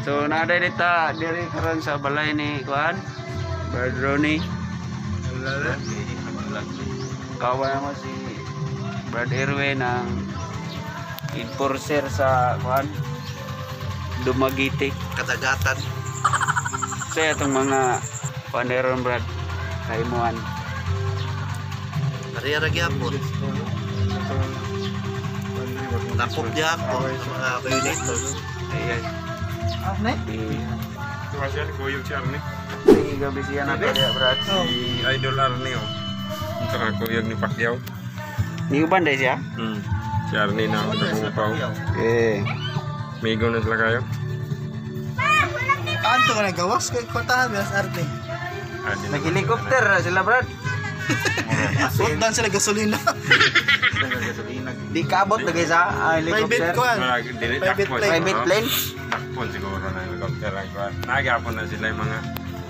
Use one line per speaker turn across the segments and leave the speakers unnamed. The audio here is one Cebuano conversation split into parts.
So naa dita diri karon sa balay ni kuan Brad Ronnie. Kawa mo si Brad Erwin ang enforcer sa kuan Dumaguete.
Kadagatan.
Sa itong mga paneron Brad kaimuan.
Ariya ra gyapon. Lakop gyapon sa mga violators.
Ayan.
Arne?
Siya, kuyog si Arne.
Sige, gabi siya na kaya, Brad.
Si Idol Arne, oh. Ito ka, kuyog ni Pacquiao.
Ni uban dahil siya?
Si Arne na, nag-upaw.
Eh.
Migo na sila kayo.
Kanto ka nagawas? Kwartahan mo sa Arne.
Nag-helicopter sila, Brad.
Sundan sila gasolina.
Di kaabot na guys ha, helicopter.
Private kuan. Private plane.
Private plane?
Dakpon siguro na helicopter. Nagyapon na sila yung mga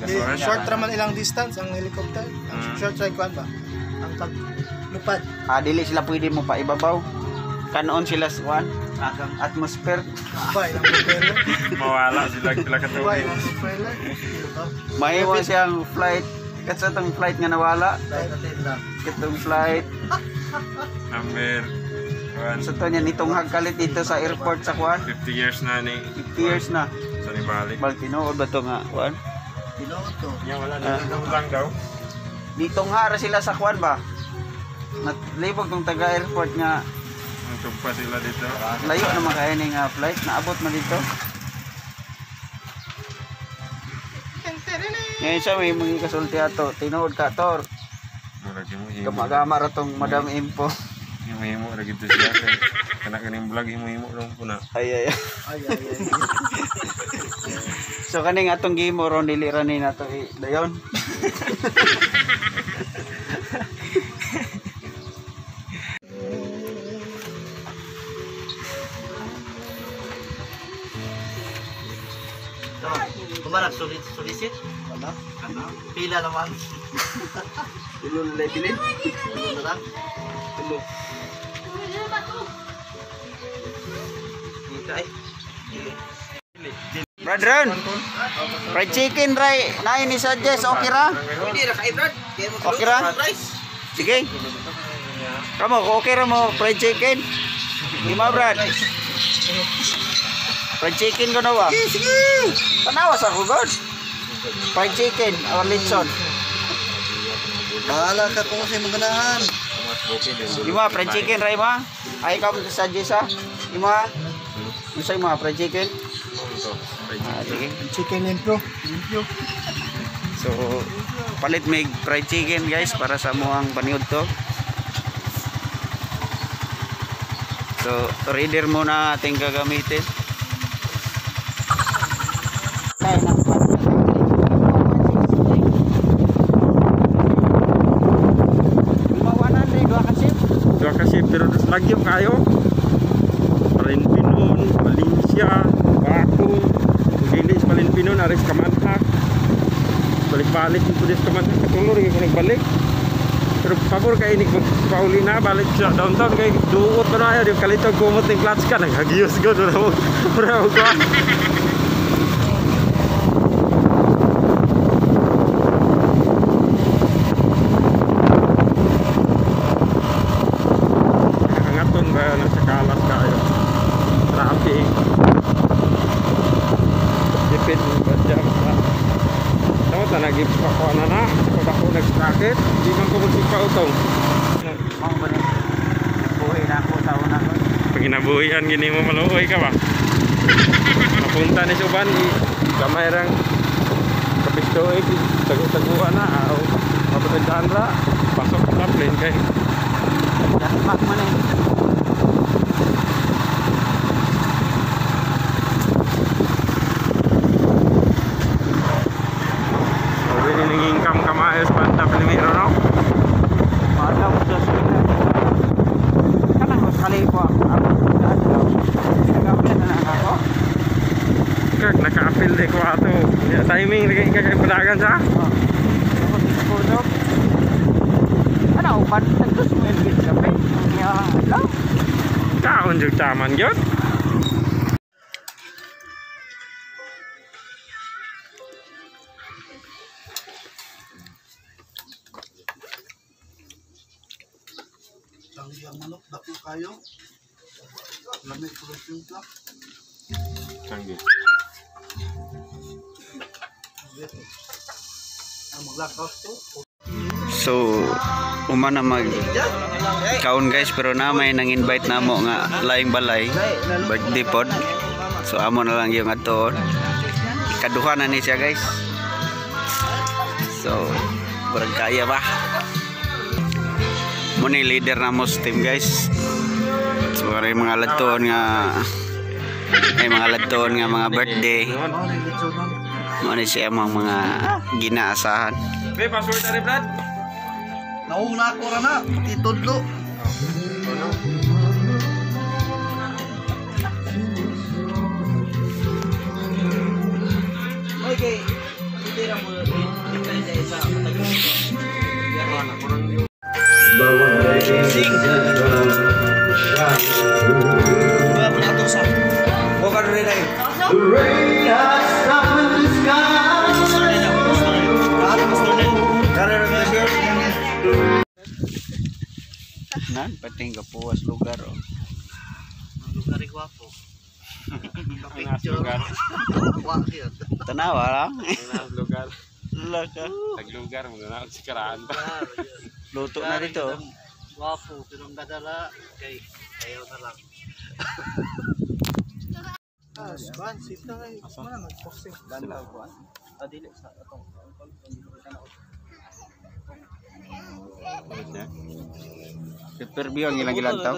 Di, short raman ilang distance ang helicopter. Ang short ra kuan ba? Ang paglupad.
Ah, dili sila pwede mo pa ibabaw. Kanoon sila sa kuan? Atmosphere.
Ba ilang propeller.
Mawala sila sila
Ba
katuloy.
ilang propeller.
Mahiwa siyang flight. Katsa tong flight nga nawala. Katong flight.
Number
Sa to niya nitong hagkalit dito sa airport sa kuan.
50 years na ni.
50 years na.
Sa nibalik.
Bal tinuod ba to nga kuan?
Tinuod to.
Ya wala na lang daw.
Ditong hara sila sa kuan ba? Natlibog tong taga airport nga
Nagtugpa sila dito.
Layo naman kaya ni nga flight naabot man dito. Ngayon siya may mga kasulti ato, tinuod ka tor. Gamagama ra tong Madam Impo.
Himo-himo ra gid siya. Kana kaning vlog himo-himo lang po na.
Ay ay.
Ay ay ay.
So kaning atong gimo ron dili ra ni nato dayon.
Kumarag sulisit? Wala. Pila naman.
Tulo na bilin.
Tulo na lang.
Tulo.
Dito ay.
Brad Ron. Fried chicken ray nain ni suggest okay ra?
Pwede ra kay Brad.
Okay ra? Sige. Kamo okay ra mo fried chicken? Lima Brad. Fried chicken ko na ba?
Sige, sige.
Tanawa sa ko god. Fried chicken or lechon.
Bahala ka kung sa imong ganahan.
Lima fried chicken ray ma. Ay ka mo suggest ha. Lima. Unsa imo fried chicken? Ah, sige.
Chicken limpyo. Limpyo.
So palit mig fried chicken guys para sa muang paniud to. So reader muna ating gagamitin.
Dua kasi pero lagyo kayo. Palinpinon, Valencia, Baco. Dili sa Palinpinon aris Kamanhak. Balik-balik mo sa Kamanhak katulor gyud ko nagbalik. Pero pabor kay inig magpauli na balik sa downtown kay duot na ayo di kalitog kumot ning clutch ka naghagios gud ora mo. Ora mo ka. Angaton ba na sa kalas kayo. Traffic. Dipit ba jam sa. Dapat na nagipako na na. Pag ako nag-sprocket, di man ko magsipautong.
Mao ba ni? Buhi na ako sa una ko.
Pag ginabuhian gini mo maluoy ka ba? Napunta ni Suban, gamay rang kapistoy, tagu-taguan na, aw mapatagdaan ra, pasok sa plane kay.
Mak man eh.
Uwi ni ning income kamayos banda primero no?
Maadlaw ko sa sila. Kanang mas kalipo ako. Ako sa adlaw. Nagapil na lang ako.
Kag naka-appeal di ko ato. Timing rin kay kay padagan sa.
Oh. Ako sa kusog. Ano, upan tagtos mo yung kape. Ang iya adlaw.
Kaon jud taman gyud.
Ang manok dako kayo. Lami ko lang timpla.
Canggih.
Ang maglakaw to.
So, uma na mag kaon guys, pero na may nang invite namo nga laing balay birthday pod. So amo na lang yung atoon. Ikaduha na ni siya guys. So, murag kaya ba? Mo ni leader na mo sa team guys. So may mga ladtoon nga may mga ladtoon nga mga birthday. Mo ni siya ang mga ginaasahan.
Be, password na rin, Brad.
Nauna ko ra na, titudlo.
Nan, pating kapuas lugar oh.
Ang lugar ay gwapo.
Ang nasa lugar.
Wa yun.
Tanawa lang.
Ang nasa lugar.
Laka.
Taglugar, mga na si Karaan pa.
Luto na dito. Oh.
Gwapo, pero ang gadala, kay ayaw na lang.
Ah, span, sit na kay. Wala mag-boxing.
Prepare ang ilang ilang tao.